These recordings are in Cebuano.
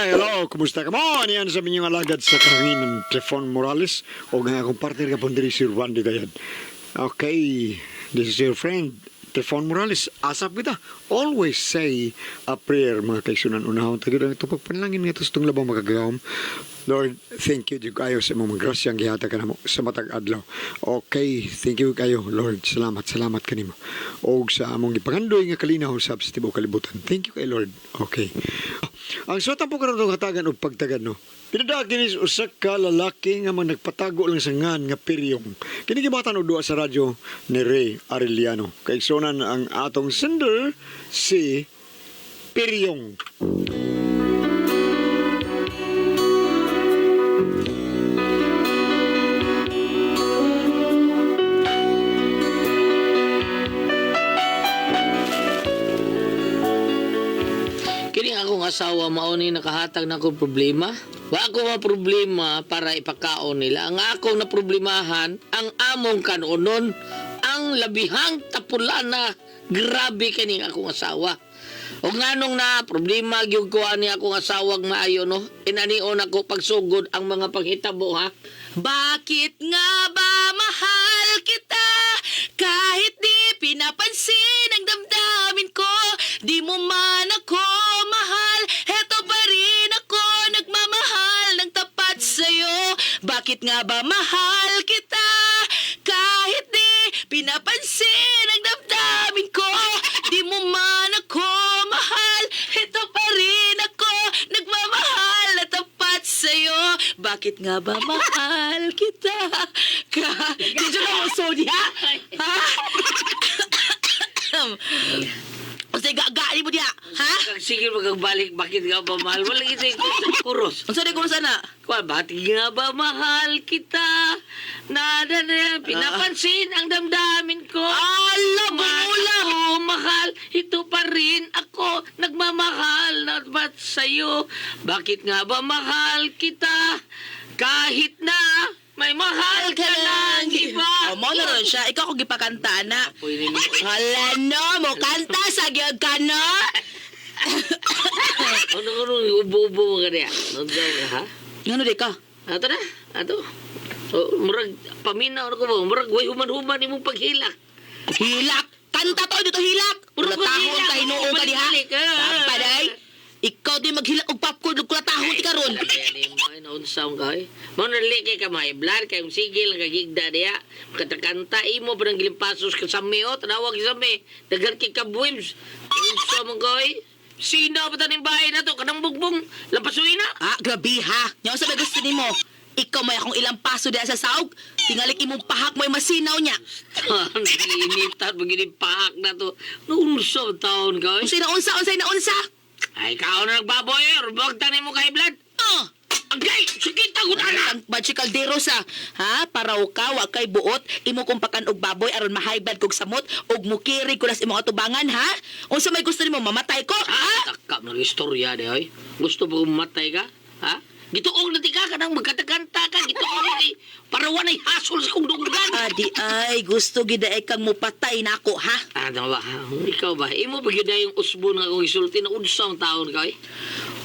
Hi, hello, kumusta ka mo? Niyan sa minyong alagad sa kahanginan, Trefon Morales o nga akong partner ka diri si Randy Gayad. Okay, this is your friend, Trefon Morales. Asap kita. Always say a prayer, mga kaisunan. Unahon tayo lang ito pagpanalangin nga ito sa itong labang makagawam. Lord, thank you kayo sa imong mga grasya ang gihatag kanamo sa matag adlaw. Okay, thank you kayo, Lord. Salamat, salamat kanimo. Og sa among gipangandoy nga kalinaw sab sa tibuok kalibutan. Thank you kay Lord. Okay. Ang suwatan po karon hatagan og pagtagad no. Pinadak kinis usa ka lalaki nga mang nagpatago lang sa ngan nga piryong. Kini gibatan og duha sa radyo ni Ray Arellano. Kaigsunan ang atong sender si Piryong. Kini akong asawa mao ni nakahatag na akong problema. Wa ako ma problema para ipakaon nila. Ang akong na problemahan, ang among kanonon, ang labihang tapulana. Grabe kini akong asawa. O nganong na problema gyud ko ani akong asawag maayo no. Inanion ako pagsugod ang mga panghitabo ha. Bakit nga ba mahal kita? Kahit di pinapansin ang damdamin ko, di mo man ako mahal, heto pa rin ako nagmamahal ng tapat sa'yo. Bakit nga ba mahal kita? Kahit di pinapansin ang damdamin ko, di mo man ako mahal, heto pa rin ako nagmamahal na tapat sa'yo. Bakit nga ba mahal kita? Ka, dito na mo, Sonia? Ha? Unsay gagali mo diha? Ha? Sige magagbalik bakit nga ba mahal? Wala ito yung kuros. Unsa di kuros ana? Kwa, bakit nga ba mahal kita? Na, na, na, pinapansin ang damdamin ko. Ala, Mahal bumula! ako, mahal. Ito pa rin ako. Nagmamahal na ba't sa'yo? Bakit nga ba mahal kita? Kahit na may mahal ka ng iba. O, mo na ron siya. Ikaw kung gipakanta na. Apoy ni mo. Hala no, mo kanta sa gyud ka no. Ano ko nung ubo-ubo mo ka niya? Ano daw, ha? Ngano di ka? Ato na, ato. So, murag, paminaw na ko ba? Murag, way human-human imong paghilak. Hilak! Kanta to dito hilak! Puro Kulatahon maghilak. ka hinuon ka diha. Balik-balik, ah. Paday! Ikaw di maghilak og popcorn ug kulatahon ti karon. Kaya ni mo ay naunsa ka eh. Mo na kay ka may blood kay yung sigil kagigda diya. Katakanta imo pa ng gilimpasos ka sa mi oh, tanawag sa mi. Daghan kay kabwims. Unsa man ka eh? Sino pa taning bahay na to kanang bugbong lampasuin na. Ah, grabe ha. Nya unsa ba gusto nimo? Ikaw may akong ilang paso diha sa saog. Tingalik imong pahak mo'y masinaw niya. Initan mo gini pahak na to. Naunsa man taon ka eh? Unsay na unsa, unsay na unsa? Ay ikaw na nagbaboy eh. Rubag tanin mo kay blood. Oh, Agay! Sakit ako na! ang Bachi Caldero sa ha paraw ka wa kay buot imo kong pakan og baboy aron ma-high blood kog samot ug mukiri ko nas imong atubangan ha unsa may gusto nimo mamatay ko ha Ah, takap ng istorya di oy. Gusto mo mamatay ka? Ha? Gituong na ti ka kanang magkatakanta ka gituong na kay para walay hasol sa kong dunggan. Adi ay gusto gid ay kang mupatay nako ha Ano ba? Ikaw ba? Imo ba gyud yung usbon nga akong isulti na unsa ang taon ka oy?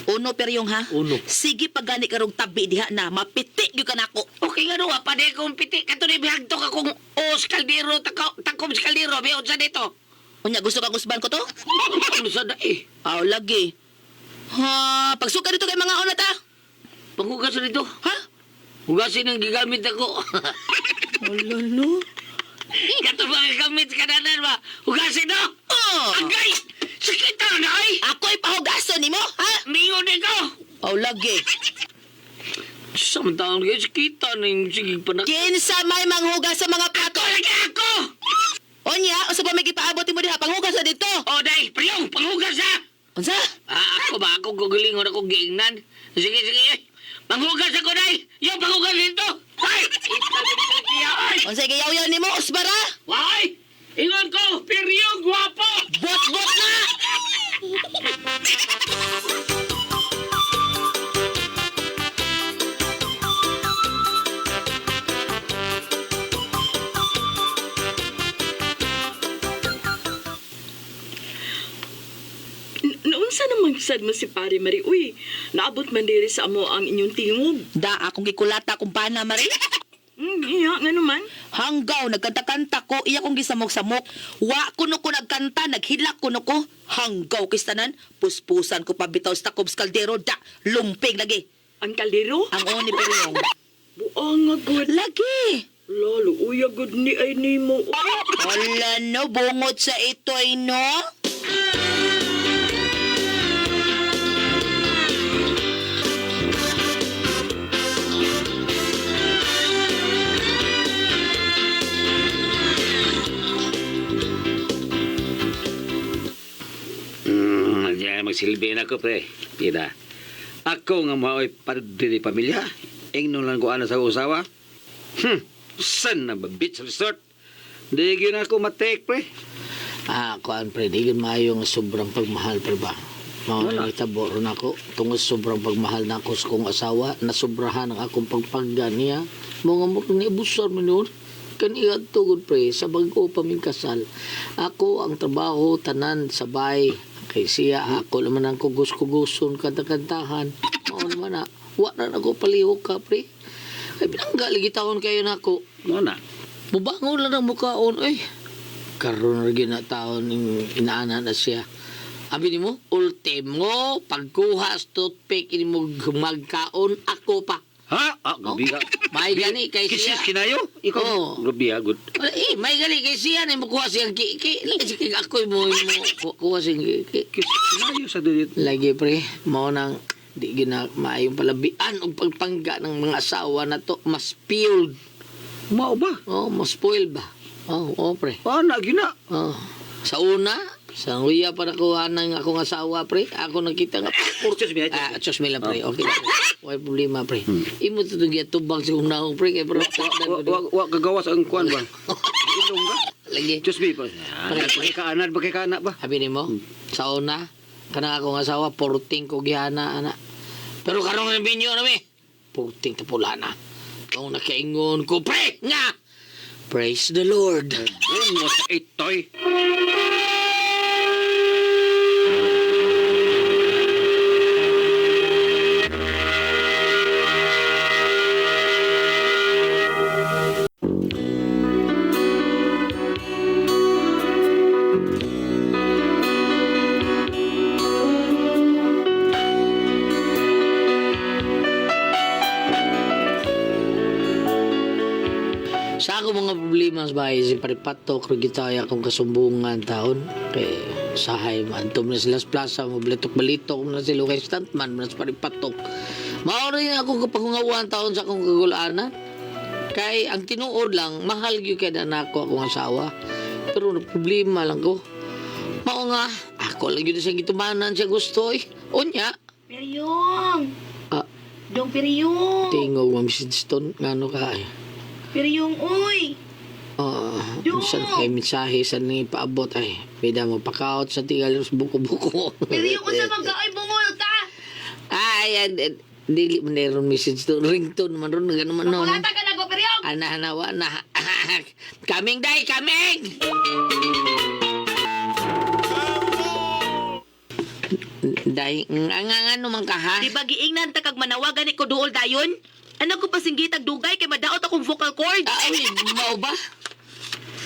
Uno peryong ha Uno. Sige pag gani karong tabi diha na mapiti gyud ka nako. Okay nga no, pa di kong piti kato ni bihagto ka kung os kaldero takom sa kaldero bi unsa dito? Unya gusto kang usban ko to? Unsa da eh? Aw lagi. Ha, pagsuka dito kay mga una ta. Panghugas na dito. Ha? Hugasin ang gigamit ako. Wala no. Kato ba gigamit kananan ba? Hugasin no? Oh. Agay! Sakit na ay! Ako'y pahugason nimo, ha? Mingon ikaw! Aw lagi. Sa taon kayo, kita na yung sige panak. Kinsa may manghugas sa mga plato? Ako lagi ako! Unya, unsa ba may gipaabot nimo diha panghugas na dito? O, day, priyong, panghugas ha! Unsa? Ah, ako ba? Ako gugulingon ako giingnan. Sige, sige, eh. Panghugas ako, day! Yung panghugas dito! Ay! Ay! Unsa giyaw-yaw nimo usbara? Why? Ingon ko, piryong gwapo! Bot-bot na! Naunsa naman sad mo si Pare Mari, uy. Naabot man diri sa amo ang inyong tingog. Da akong gikulata akong bana, Mari. Iya, nga naman. Hanggaw, nagkanta-kanta ko, iya kong gisamok-samok. Wa kuno ko nagkanta, naghilak kuno ko. Hanggaw kistanan, puspusan ko pabitaw sa takobs kaldero, da, lumping lagi. Ang kaldero? Ang oni periyong. Buang nga gud. Lagi! Lalo, uya gud ni ay nimo. Wala no, bungot sa ito'y no? Diyan magsilbi na ko, pre. Tira. Ako nga mao'y padre ni pamilya. Ingnon lang ko ana sa usawa. San na ba beach resort? Di gyud ako matek, pre. Ah, kuan pre, di gyud maayo nga sobrang pagmahal pre ba. Mao Wala. na itabo ron ako tungod sa sobrang pagmahal nako sa kong asawa, nasubrahan ang akong pagpangga niya. Mo nga mo ni abusar man yun. Kaniya tugod pre, sa bag-o pa ming kasal. Ako ang trabaho tanan sabay kay siya ako naman ang kugus-kuguson kanta-kantahan. Mao naman na. Wa na nako palihog ka pre. Kay binangga lagi taon kayo nako. Mo na. Mubangon lang ang mukhaon, eh. Karon ra gyud na taon ing inaana na siya. Abi nimo, ultimo pagkuha sa toothpick ini mo magkaon ako pa. Ha? Ah, gabi ka. May gani kay siya. Kisis kinayo? Ikaw, Oo. gabi ha, good. Wala, eh, may gani kay siya na mukuha siyang kiki. Lagi si ako mo mo kuha siyang kiki. Kisis kinayo sa dito. Lagi pre, mao nang di gina maayong palabian og pagpangga ng mga asawa na to, mas spoiled. Mao ba? Oh, mas spoiled ba? Oh, oh pre. Ana gyud na. Oh. Sa una, sa uya pa nakuha ng akong asawa, pre. Ako nakita nga. Diyos mio, Diyos Ah, Diyos mio lang, pre. Okay lang. Way problema, pre. Imo to itong tubang sa kong naong, pre. Kaya pero, Wa wa wa gagawas ang kuan ba? Ilong ba? Lagi. Diyos mio pa. Bakit ka bakit ka anak ba? Sabi nimo, sa una, kanang akong asawa, 14 ko gihana, ana. Pero karong ng binyo na, mi. 14 tapula na. Kung nakaingon ko, pre, nga! Praise the Lord. Bungo sa itoy. Sa ako mga problema sa bahay, si Paripatok, Rugitaya, akong kasumbungan taon. Kay sahay, antom na sila sa plaza, mabalitok-balitok na sila kay stuntman, na sa Paripatok. Mao rin ako kapahungawan taon sa akong kagulanan. Kay ang tinuod lang, mahal gyud kay na ako akong asawa. Pero problema lang ko. Mao nga, ako lang yun siyang gitumanan siya gusto eh. Unya, Piryong! ah, Dong Piryong! tingog ma'am Stone, ngano ka eh. Piryong, uy! Oo, Dong! minsan kay mensahe sa ni paabot ay bida mo pakaot sa tigal sa buko-buko. Piryong, unsa man ka? Ay, bungol ka! Ay, ay, ay, dili man ron message to ringtone man ron ganun man no. Makulata ka na ko, Piryong! Ana ana wa na. Kaming day, kaming. Day, nga nga ano man ka ha? Di ba giingnan ta kag manawagan ni ko duol dayon? Ano ko pasinggitag dugay kay madaot akong vocal cords. Ah, uy, mao ba?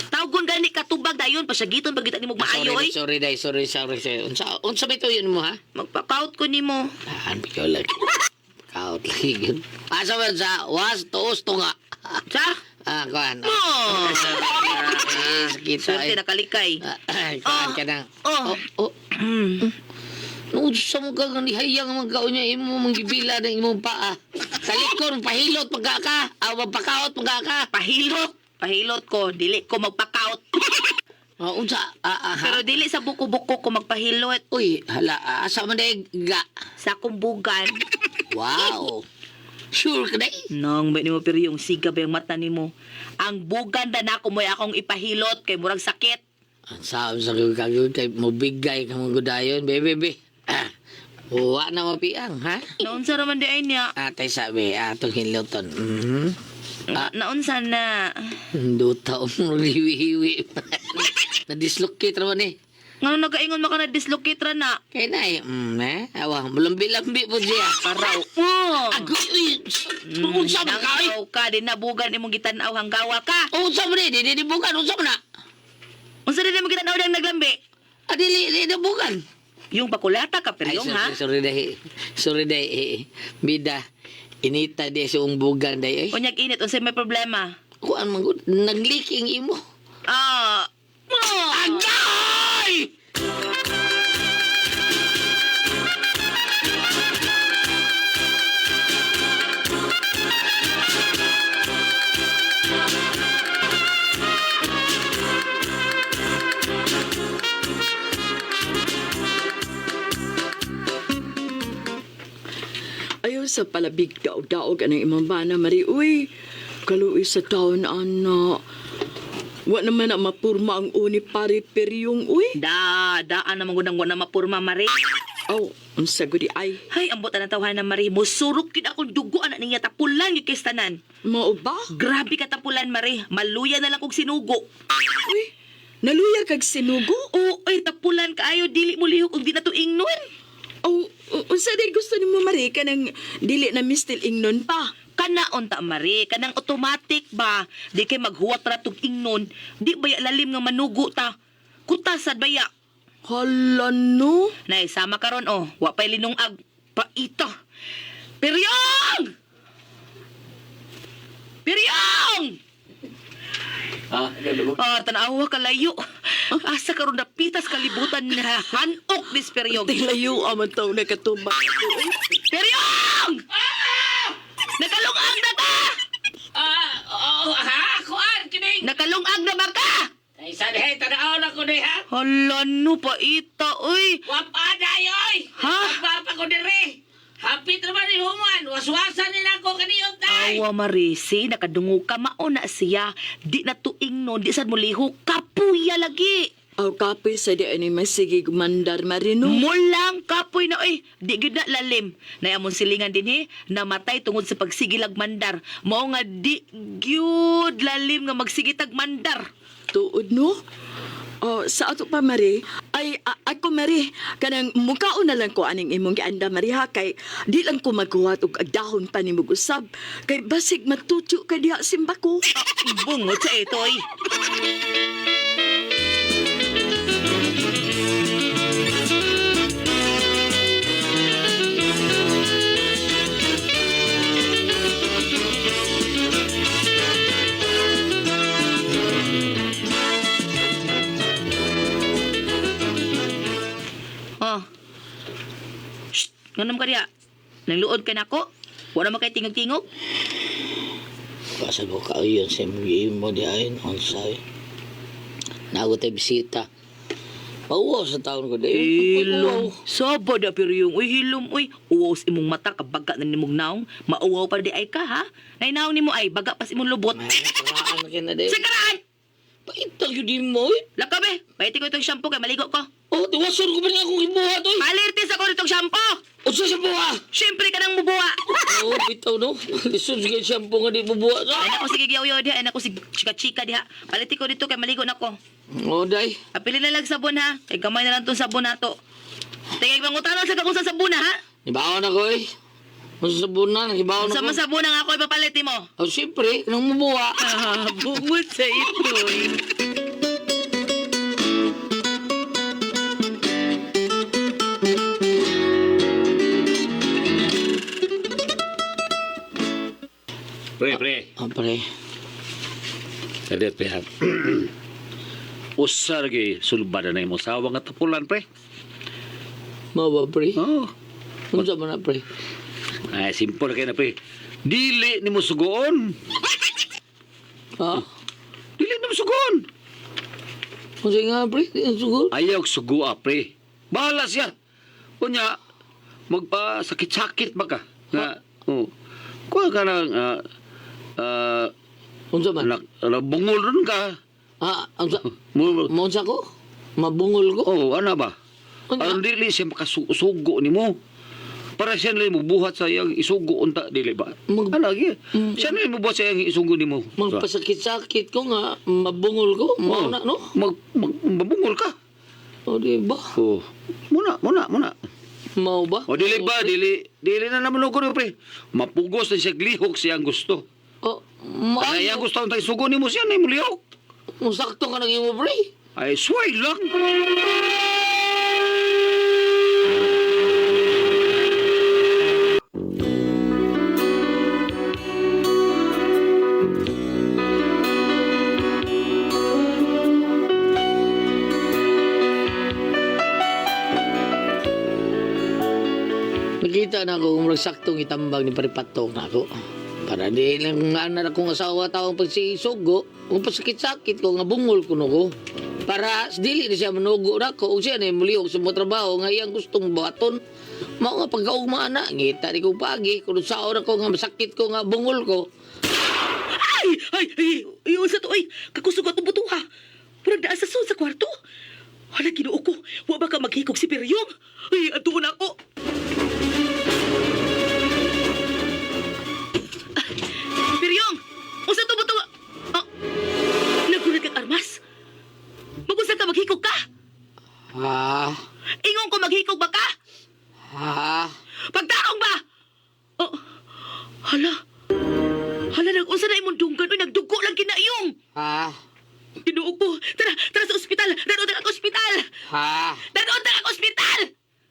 Tawgon gani katubag dayon pasagiton pagita nimo maayo Sorry, oy. sorry day, sorry, sorry, sorry. Unsa unsa ba ito yun mo ha? Magpakaut ko nimo. Aan bikaw lagi. Kaut lagi yun. Asa man sa was tuos to nga. Sa? Ah, kuan. Oh. Ah, sakit Swerte ay. nakalikay. Ah, Kuan ka na. Oh. Oh, oh. Nung sa mo ka nga nihayang magkaon niya imo manggibila ng imong paa. Talikon pahilot pagka ka, aw magpakaot pagka ka. Pahilot. Pahilot ko, dili ko magpakaut. Oh, unsa? Ah, ah, ha? Pero dili sa buko-buko ko magpahilot. Uy, hala, asa man day ga. Sa akong bugan. Wow. Sure ka day? Nang may nimo pero yung siga ba yung mata nimo. Ang bugan na nako mo'y akong ipahilot kay murag sakit. Ang sabi sa kagagawin kay mubigay ka mong gudayon, bebe, bebe. Ah, wa na mapiang, ha? Naunsa raman di ay niya. Atay sabi, atong hiloton. Mhm. Ah. Naunsa na. Duta mo hiwi-hiwi. Na-dislocate raman eh. Ngano nagaingon maka na dislocate ra na? Kay na eh. Awa, lambi-lambi po siya. Paraw. Oh. Agoy, uy! Unsa man ka, oy? Nanggaw ka, di nabugan imong gitanaw hanggawa ka. Unsa man eh, di di bukan, unsa man na? Unsa din imong gitanaw dang naglambi? Ah, dili, di di bukan. Yung bakulata ka Ay, pero yung ha. sorry, sorry dahi. Sorry dahi. Eh, Bida, inita di sa bugan dahi. Eh. Unyag init unsay may problema? Kuan man gud, nagleaking imo. Ah. Oh. Agay! Ayaw sa palabig daog-daog anang imong bana, Mari. Uy, kaluoy sa taon, ana. Wa naman na mapurma ang uni pare periyong, uy. Da, daan naman gud ang wa na mapurma mari. Aw, unsa gudi ay. Hay, ambot na tawhan na mari. Musurok gid akong dugo anak niya tapulan gyud kay tanan. Mao ba? Grabe ka tapulan mari. Maluya na lang kog sinugo. Uy, naluya kag sinugo? Oo, ay tapulan kaayo dili mo lihok og di na to ingnon. Aw, unsa day gusto nimo Mari kanang dili na mistil ingnon pa? Kana unta mari, kanang automatic ba? Di kay maghuwat ra tug ingnon. Di baya lalim nga manugo ta. Kutasad baya. Hala no. Nay, sama karon oh. Wa pay linungag. Paita. Piryong! Piryong! Ah, Ah, tanawa ka layo. Asa karon napitas kalibutan na hanok dis Piryong. Tilayo aman taw nakatubang ko. Uy. Piryong! Nakalungag na ta! Ah, oh, ha? Kuan, kining! Nakalungag na ba ka? Ay, sa dihay, tanaw na ko diha. Hala no, paita, uy. Wapaday, oy! Ha? Wapa ko dire. Hapit naman ni Human. Waswasan nila ko kaniyot, tay. Awa Marisi, nakadungo ka, mauna siya. Di na tuing no, di sad mo liho, kapuya lagi. Aw, kapoy sa di ani masige gumandar Mari no. Mulang kapoy na oy, di gyud na lalim. Nay among silingan din he, namatay tungod sa pagsigilag mandar. Mao nga di gyud lalim nga magsigitag mandar. Tuod no? Oh, sa ato pa Mari, ay ako Mari, kanang mukaon na lang ko aning imong gianda Mari ha kay di lang ko maghuwat og agdahon pa nimo usab kay basig matutyo ka diha simba ko. Bungot sa ito oy. Oh. Shh, nganom ka diha. Nangluod ka nako. Wala man kay tingog-tingog. Pasag ko kayo sa imong mo di ay unsay. Nago tayo bisita. Pauwaw sa taon ko di. Hilom. Saba da pero yung uy hilom uy. Uwaw sa imong mata kabaga na nimong naong. Mauwaw pa di ay ka ha. Nainaong nimo ay baga pas imong lubot. Paraan na kina di. Sa karaan! Paitag yun din mo eh. Lakabe, paiti ko itong shampoo kay maligo ko. Oh, tiwason ko pa niya akong ibuhat oy. Palirtis ako nitong shampoo. Unsa sa buha? Siyempre ka nang mubuha. Oh, bitaw no. Lisod sa shampoo nga di bubuha. Ay nako sige giyaw diha, ay nako sige chika-chika diha. Paliti ko dito kay maligo na ko. Oh, day. Apili na lang sabon ha. Kay gamay na lang tong sabon nato. Tingay mangutanon sa kung sa sabon ha. Ibaon ako eh. Unsa sa bunan, ibaon Sa ako. man sabon ang ako ipapalit mo. Oh, siyempre, nang mubuha. Ah, bungod sa ito. Pre, pre. Ah, pre. Sadet, pre. ha. Usa lagi sulbada na imong sawa nga tapulan, pre. Mao ba, pre? Oh. Unsa man na, pre? Ay, simple kay na, pre. Dili nimo sugoon. Ha? Dili nimo sugoon. Unsa nga, pre? Di ang sugod. Ayaw sugua, pre. Bahala siya. Unya, magpasakit-sakit ba ka? Nga, oh. Kuha ka ng, Unsa man? bungol ron ka. Ah, unsa? Mo, Maunsa ko? Mabungol ko? oh, ano ba? Unya? Ang dili siya makasugo nimo. Para siya nila mubuhat sa iyang isugo unta dili ba? Ano lagi? Siya nila mubuhat sa iyang isugo nimo. Magpasakit-sakit ko nga, mabungol ko. Mao na, no? Mag, mabungol ka. O di ba? Oh. Muna, muna, muna. Mao ba? O dili ba, dili, dili na naman ko pre. Mapugos na siya lihok siyang gusto. O, Kaya iyang maayo. gusto ang tayo sugo nimo siya na lihok. Kung sakto ka nang imo, pre. Ay, suway lang. Nakita na ako kung saktong itambag ni Paripatong na ako. Para di lang nga na akong asawa taong pagsisugo, kung pasakit-sakit ko, nga bungol ko no ko. Para dili na siya manugo na ako, ug siya na mulihok sa mga trabaho, nga iyang gustong buhaton. Mao nga pagkaugma na, ngita di ko pagi, kung saon ako nga masakit ko nga bungol ko. Ay! Ay! Ay! Ay! Unsa to? Ay! Kakusog atong buto ha! Murag naa sa sun sa kwarto. Hala, Ginoo ko. Wa ba ka maghikog si Piryong? Ay, adto na ako. Piryong! Unsa to buto? Ah, nagulat kang armas? Magunsa ka maghikog ka? Ha? Ingon ko maghikog ba ka? Ha? Pagtaong ba? Oh, hala. Hala, nag-unsa na imong dunggan. Uy, nagdugo lang kinaiyong. Ha? Ginoo ko. Tara, tara sa ospital. Danoon ta ka ospital. Ha? Danoon ta ka ospital.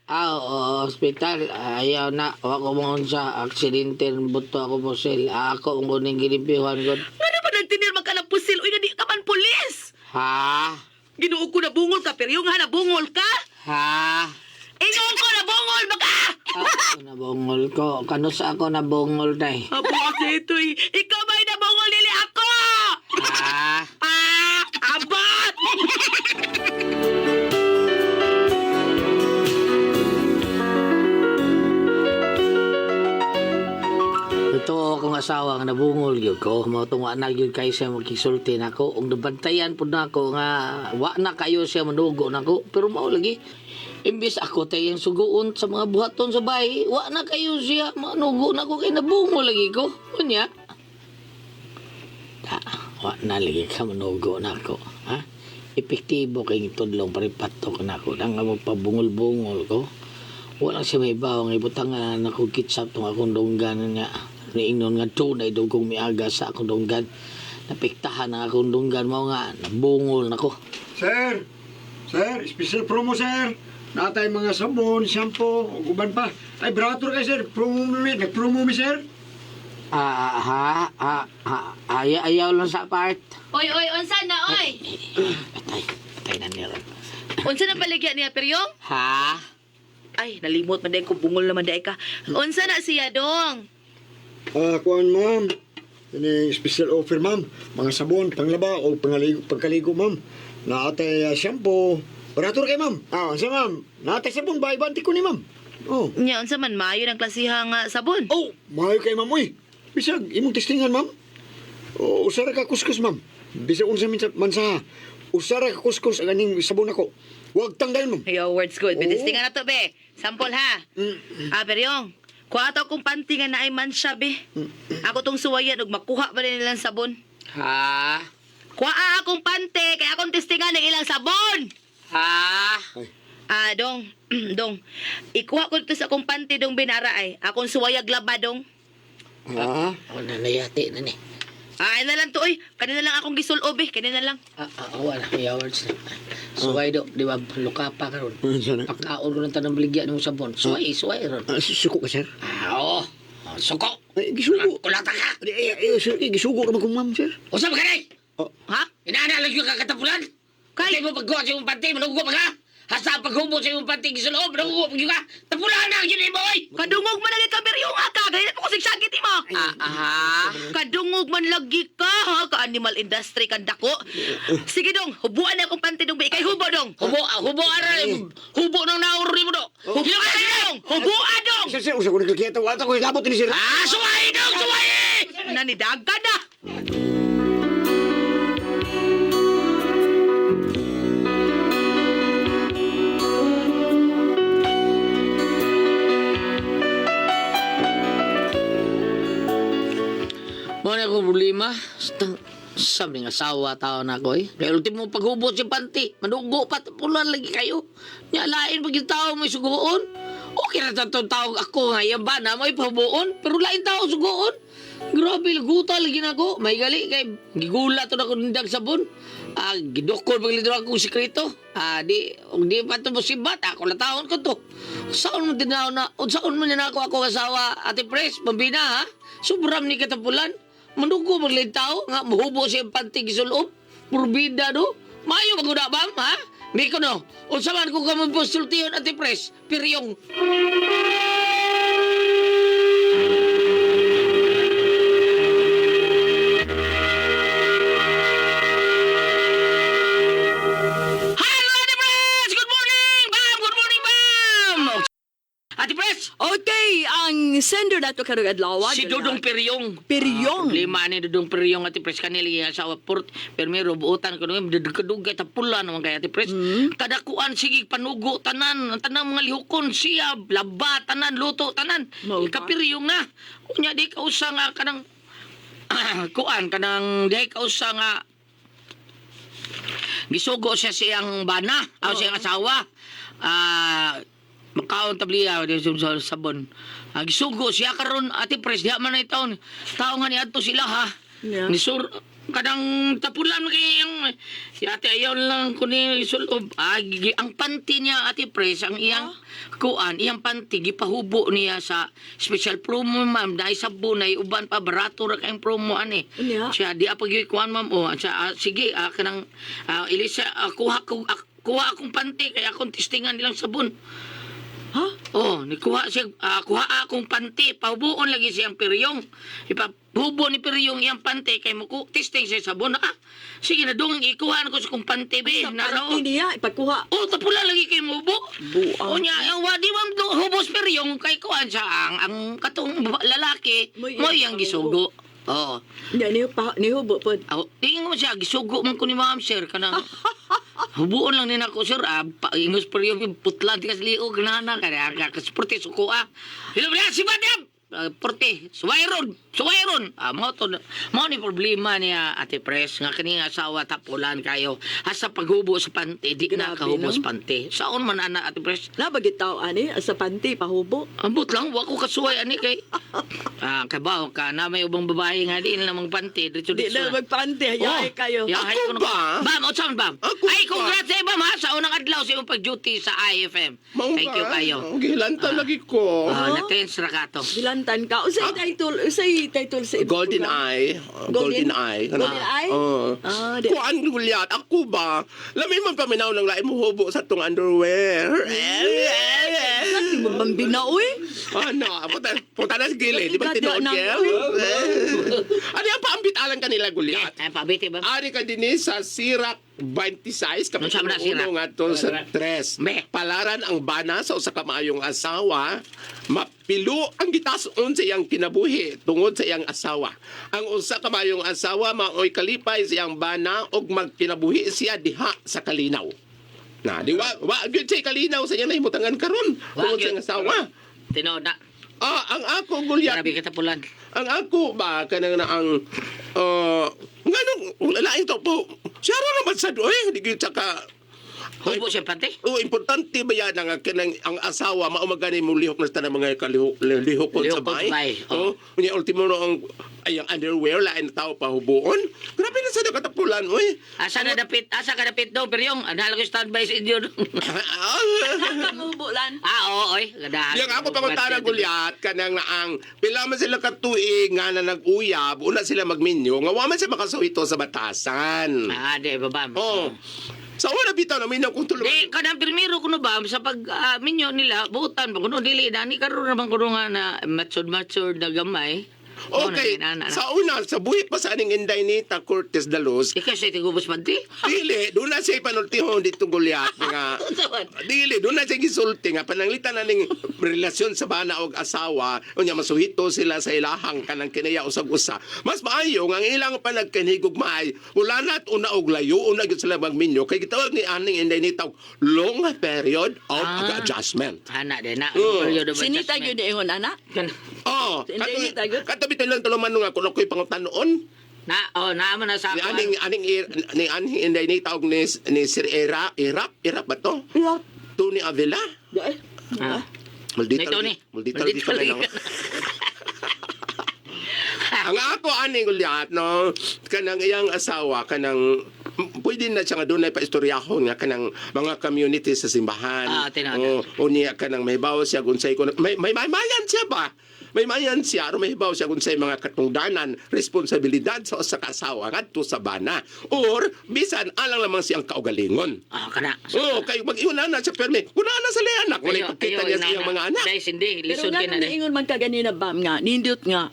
Ah, oo, hospital. Ayaw na. Wa ko mo sa aksidente ng buto ako po sel. Ako ang kuning ginipiwan ko. Ngano pa nagtinir man ka ng pusil? Uy, nga di ka man pulis. Ha? Ginoo ko, nabungol ka. Pero yung ha, nabungol ka. Ha? Ingon ko, nabungol ba ka? Ako nabungol ko. Kanus ako nabungol day. Abo kasi ito eh. Ikaw ba'y nabungol nili ako? Ha? Ah! Abot! Ito akong asawa nga nabungol gyud ko. Mao tong wa na gyud kay siya magkisulti nako. Ug nabantayan pud nako nga wa na kayo siya manugo nako. Pero mao lagi imbis ako tay ang suguon sa mga buhaton sa bahay, wa na kayo siya manugo nako kay nabungol lagi ko. Unya. Ta, wa na lagi ka manugo nako, ha? Epektibo kay tudlong paripatok nako nang magpabungol-bungol ko. Wala siya may bawang ibutangan na ko kitsap tong akong dunggan nga niingnon nga tunay dugong miaga sa akong dunggan. Napiktahan ang akong dunggan mao nga nabungol nako. Sir! Sir, special promo, sir! Natay mga sabon, shampoo, ug uban pa. Ay, brato kay sir. Promo mi, nagpromo mi, sir. Ah, ha, ha, ha, ay, ayaw lang sa part. Oy, oy, unsa na, oy? Patay, patay na niya ron. Unsa na paligya niya, Piryong? Ha? Ay, nalimot man dahil ko bungol naman dahil ka. Unsa na siya, dong? Ah, kuan, ma'am. Ini special offer, ma'am. Mga sabon, panglaba o pangaligo, pagkaligo, ma'am. Naatay shampoo. Barato kay ma'am. Ah, sa ma'am. Naatay sabon ba ibanti ko ni ma'am. Oh. Nya, unsa man maayo ng klasiha nga sabon. Oh, maayo kay ma'am uy. Bisag imong testingan, ma'am. Oh, usara ka kuskus, ma'am. Bisag unsa min mansaha. Usara ka kuskus ang aning sabon ako. Huwag tanggal, ma'am. Yo, words good. Oo. Bitistingan na to, be. Sample, ha? Mm. Ah, Peryong, kuha to akong panty nga naay mansya, be. Ako tong suwayan, ug makuha pa rin nilang sabon. Ha? Kuha akong pante, kaya akong testingan ng ilang sabon. Ha? Ay, Ah, dong, dong. Ikuha ko dito sa akong panty, dong, binara ay. Akong suwayag laba, dong. ah, Ako na nayati na ni. Ah, ay na lang to, oy. Kanina lang akong gisulob, eh. Kanina lang. Ah, ah, wala, may hours na. Suway do, di ba, luka pa karon. unsa na? Pagkaon ko ng tanang baligya ng sabon. Suway, suway ron. Ah, suko ka, sir. Ah, oo. Oh, suko. Ay, gisugo. Kulata ka. Ay, ay, ay, sir, ay, gisugo ka man kung ma'am, sir. Usa ba kanay? Oh, Ha? Inaana lang yung kakatapulan. Kay- Kay mo pagkuha sa imong panty, manugo pa ka. Hasta paghubo sa imong panty, gisuloob, manugo pa ka. Tapulan na yun mo, oy! Kadungog man lagi ka, Peryong, ha, ka. Ganyan po ko sigsagit, mo. Ah, ah. Kadungog man lagi ka, ha? Ka-animal industry kan dako. Sige dong, hubuan na akong panty dong, be. Ikay hubo dong. Hubo, ah, hubo, ara, hubo nang nauro mo do. Hubuan dong! Hubuan dong! Sir, sir, usa ko nagkakita. Wala ko ilabot ni sir. Ah, suway dong, suway! Nanidaga na! Mo na akong problema. Stang, Sabi nga asawa tao na ko eh. Kaya ultimo paghubot si panty, manugo pa pulan lagi kayo. Nya lain pag yung tao may suguon. Okay na tatong tao ako nga yan ba na may pahubuon, pero lain tao suguon. Grabe, laguta lagi na ako. May gali kay gigula to na ko nindag sabon. Ah, gidukol pag lidro akong sikreto. Ah, di og di pa to musibat ako na taon ko to. Saon mo din na, saon mo na ako ako asawa Ate Pres, pambina ha. Sobram ni katapulan. Manugo maglid tao nga mahubo siya ang panty gisulob. Purbida do. Mayo maguda bam ha? Miko no. Unsa man ko kamo postultihon Ate Pres, piryong. Hello Ate Pres! Good morning! Bam! Good morning, bam! Ate Pres! Okay, ang sender nato karong adlaw. Si Dudong Piryong. Piryong. Ah, problema ni Dudong Piryong Ate Pres kanila yung asawa port. Pero may robutan ko nung kadugay tapula naman kay Ate Pres. Kadakuan sige panugo tanan, ang tanang mga lihukon siya, laba tanan, luto tanan. Mao ba? Kapiryong na. Unya di kausa nga kanang kuan kanang di kausa nga gisugo siya siyang bana, o siyang asawa. Ah, makaon tabliya di sa sabon. Ah, gisugo siya karon Ate Pres diha man na taon. Tao nga niadto sila ha. Yeah. Ni sur kadang tapulan kay ang si ate ayaw lang ko ni sulob. Ah, ang panty niya Ate Pres ang iyang kuan, iyang panty gipahubo niya sa special promo ma'am dahil sabon ay uban pa barato ra kayong promo ani. Unya. Siya di pa gyud kuan ma'am oh siya ah, sige ah, kanang ah, Elisa ah, kuha ko ah, kuha akong panty kay akong testingan nilang sabon. Ha? Oh, nikuha siya, ah, kuha akong panty, pahubuon lagi siyang piryong. Ipahubo ni piryong iyang panty kay mo testing siya sabon. Ah, sige na dong ikuha ko sa kong panty be. Sa Narao. panty niya ipakuha. Oh, tapula lagi kay mo hubo. Buang. Unya, ang wadi man do hubos piryong kay kuan siya ang katong lalaki Mo'y mo iyang iyang gisugo. Oo. Niya niyo pa nihubo pod. Aw, tingin mo siya, gisugo man ko ni ma'am, sir, kanang hubuon lang ni ako, sir, ah, pa, ingos pa rin yung putlan, di ka sa liog, nana, kaya kasporte, suko, ah. Hello, si Batyab! Ah, porte, suwayron, suwayron. Ah, mo to, mo ni problema niya, Ate Pres, nga kani nga asawa tapulan kayo. Hasta paghubo sa pante, di na Grabe, kahubo no? sa pante. Saon man ana, Ate Pres? Na bagit tao ani sa panty pahubo. Ambot lang, wa ko kasuway ani kay. Ah, kabaw ka na may ubang babae nga di na namang pante, diretso Di na magpanty, hayay kayo. Yahay Ako ko na- ba? Bam, o saan bam? Ako Ay, ba? congrats eh, bam ha, sa unang adlaw sa imong pag-duty sa IFM. Mao Thank you ba? kayo. Ang Gihilanta lagi ko. Ah, na-tense ra ka to. Gilantan ka. Usay title, usay title sa imong Golden program? Eye. Golden- Golden Eye. Golden Eye? Oo. Ah, di- Kuan gulyat. Ako ba? Lami man paminaw ng lain mo hubo sa tong underwear. Di mo bambina uy. Ano? Punta, punta na sa gilid. Di ba Gada tinuod, na, Kel? uy. Ano yung paambit alang kanila, gulyat? Ay, pabiti bam. Ari ka din eh, sa Sirak 26, Unsa kapitulo man na Sirak? 1 ngadto sa 3. Be. Palaran ang bana sa usa ka maayong asawa, mapilo ang gitason sa iyang kinabuhi tungod sa iyang asawa. Ang usa ka maayong asawa maoy kalipay sa iyang bana ug magkinabuhi siya diha sa kalinaw. Na, di wa wa gyud siya kalinaw sa iyang nahimutangan karon Wa tungod sa gyud. iyang asawa. Tinuod na. Ah, ang ako gulyat Grabe ka tapulan. ang ako ba kanang na ang nganong lain to po siya ra naman sad oy di gyud saka Hubo siya pante. Oh, importante ba yan ang kanang ang asawa mao magani mo lihok na sa tanang mga kalihok lihokon sa Lihokon sa bay. bay, Oh, unya ultimo no ang ay ang underwear lain na tao pa hubuon. Grabe na sa katapulan oy. Asa na dapit, asa ka dapit daw, pero yung, analo ko standby sa inyo. Hubo lan. Ah, oo, oy. Gadahan. Yang ako pangutana gulyat kanang naang pila man sila katuig nga na nag-uyab una sila magminyo nga wa man sila makasuhito sa batasan. Ah, di ba bam? Oh. Sa una bitaw na minaw kung tulungan. Di, kanang primero kuno ba sa pag ah, minyo nila buutan ba kuno dili dani karon naman kuno nga na matured matured na gamay. Mao na Okay, din, ana, ana. sa una, sa buhi pa sa aning Inday Nita Cortez Dalos, Ikaw siya tigubos panty? dili, doon na siya panultihon dito gulyat nga. Dili, doon na siya gisulti nga pananglitan na ning relasyon sa bana og asawa, unya masuhito sila sa ilahang kanang kinaya usag usa. Mas maayo nga ang ilang panagkinhigugmaay, wala na at una og layo, una gyud sila magminyo kay gitawag ni aning Inday Nita og long period of adjustment. Ana din na. Oo. Period of Sinita adjustment. gyud ingon ana. Kan- Oh, Sa Inday Nita gyud. kato bitaw lang tuluman nga kuno ko'y pangutanoon. Na, oh, naman na sa Ni ako. aning aning ni aning inday ni tawag ni Sir Era, Irap, Irap ba to? Irap. Tony Avila. Ay, Ah. Maldita. Ni Tony. Maldita. Maldita Maldita. lagi. Ang ako aning uliat no, kanang iyang asawa kanang pwede na siya nga dunay pa istoryahon nga kanang mga community sa simbahan. Ah, tinada. O, o niya kanang may bawo siya unsay ko may mayan siya ba? May mayan siya aron may hibaw siya unsay mga katungdanan, responsibilidad sa usa ka asawa ngadto sa bana. Or bisan alang lamang siyang kaugalingon. Ah, kana. Oh, kay mag-iuna na siya permi. Kuna na sa liya anak, wala ipakita niya sa iyang mga anak. Dai, sindi. Pero Lisod nga kay na nung dai. naingon man ka ganina bam nga, nindot nga,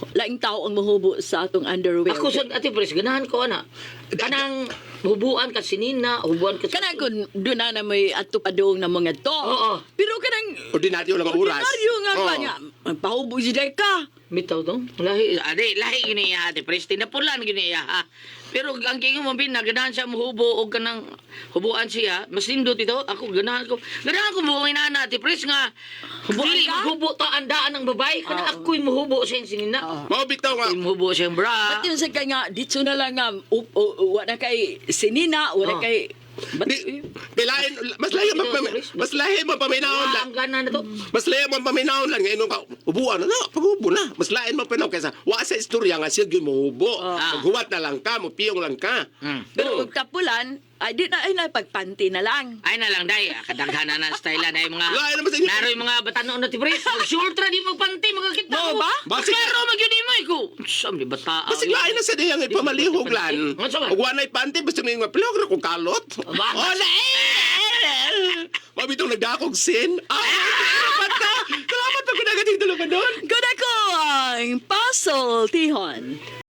laing tao ang mahubo sa atong underwear. Ako sa ate Pres, ganahan ko ana. Kanang hubuan ka sinina, hubuan ka Kanang kun doon na na may ato padong na mga to. Oo. Pero kanang Ordinaryo lang ang oras. Ordinaryo nga Oo. ba niya? Pahubo si ka. Bitaw to. Lahi, ade, lahi gini iya ate Pres, tinapulan gini iya ha. Pero ang kingo mo bin, ganahan siya mohubo og kanang hubuan siya, mas nindot ito. Ako ganahan ko. Ganahan ko mo inana ate Pres nga. Hubuan Dili ka? maghubo ta andaan ang babae kana ako'y mohubo siya yung sinina. Mao bitaw nga Ako'y mohubo siya yung bra. Ba't yun sa kanya, dito na lang nga, wa na kay sinina, wa na Oo. kay... Ba't, Di, kailain, mas lahi Ito, Chris. mas lahi mo paminahon Wa lang. ang gana na to. Mas lahi mo paminahon lang ngayon ka ubuan na, pag-ubo na. Mas lain mo paminaw kaysa wa sa istorya nga siya gyud mohubo. Ah. Maghuwat na lang ka, mupiyong lang ka. Pero kung tapulan, ay di na, ay na, pagpanti na lang. Ay na lang day, kadaghan na na style na mga Lain naman sa inyo. Naroy mga batanon na ti Pres. Mag-short ra di magpanti makakita Mo ko. ba? Klaro magyud mo ko. Sam di bata. Basig lain na sa diyang ipamalihog lan. Ano sa ba? Ug wa na'y panty basta may mga pilog ra kung kalot. Ba? Ola eh! Mabitong nagdakog sin. Ah, salamat na. Salamat pag kunagating dalawa doon. Good ako ang Puzzle Tihon.